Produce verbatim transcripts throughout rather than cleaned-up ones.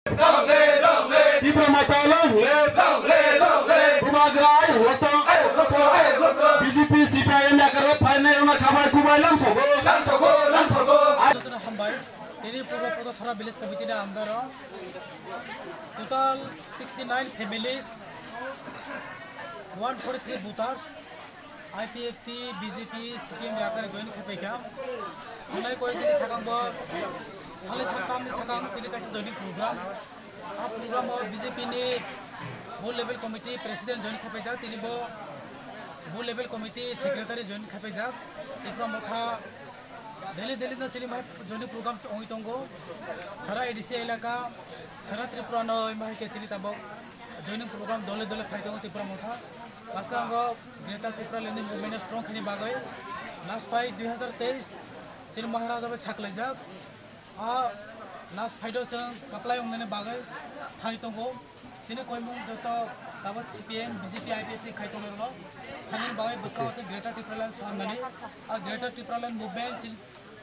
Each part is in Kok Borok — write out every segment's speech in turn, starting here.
Tipra Motha long live! Bubagra ayuk lotong! B J P C P I M yakar phainai wngna khabai kubai langsogo! Jotono hambai. Tini Purbo Pothasora Village Committee ni under o total sixty nine families, one forty three voters, I P F T, B J P, C P M yakar join khe paikha. Thanai koi dini sakang bo salai sakam ni sakang chini kaisa joining program. A program o B J P ni Booth Level Committee President join khe paijak, tini bo Booth Level Committee Secretary join khe paijak. Tipra Motha Daily daily no chini mai joining program ongwi tongo. Sara A D C elaka, sara Tripura no mai ke chini tabok joining program dole dole khai tongo Tipra Motha. Bwskango Greater Tipraland ni movement strong khaini bagwi last pai dui hazar teis chini Maharaja bai saklaijak. A last fight o chwng kaplai wngnani bagwi thai tongo. Chini koimung joto tabuk C P M, B J P, I P F T khai tongnai rwno thanini bagwi bwskango chwng Greater Tipraland swnamnani. A Greater Tipraland movement chini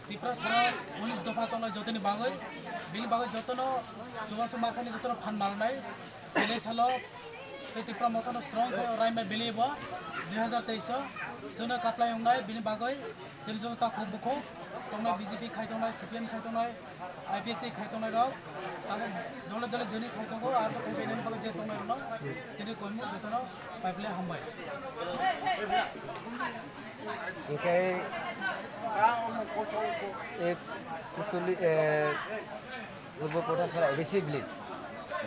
Tiprasao unis dopha tongnai jotoni bagwi, bini bagwi jotono chubachu makhani jotono phan marnai. Belai salo se Tipra Mothano strong khai raimai belai bo dui hazar teis o chwngno kaplai wngnai bini bagwi. Chini joto takhuk bukhuk tongnai, B J P khai tongnai, C P M khai tongnai, I P F T khai tongnai rok, tabuk dole dole joni khai tongo, aro khai painani bagwi je tongnai rokno chini koimung jotono pai phle hambai. Hingke e putuli, e, Purbo Pothasora A D C village,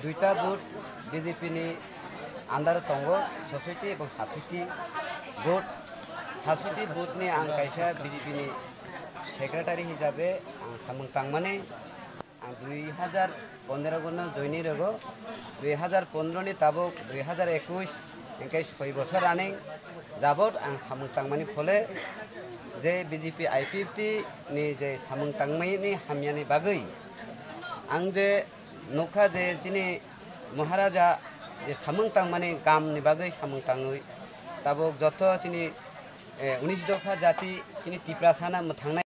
duita booth B J P ni under tongo, sosoiti ebong sasoiti booth. Sasoiti booth ni ang kaisa B J P ni secretary hisabe ang samung tangmani. Ang dui hazar pondro gono joining rwgo, dui hazar pondro ni tabuk dui hazar ekush, hingke soi bosor running jabot ang samung tangmani phole je B J P I P F T ni je samung tangmani hamyani bagwi ang je nukha je chini Maharaja je samung tangmani kam ni bagwi samung tangwi tabuk joto chini, eh, unis dopha jati chini Tiprasa na mwthangnai.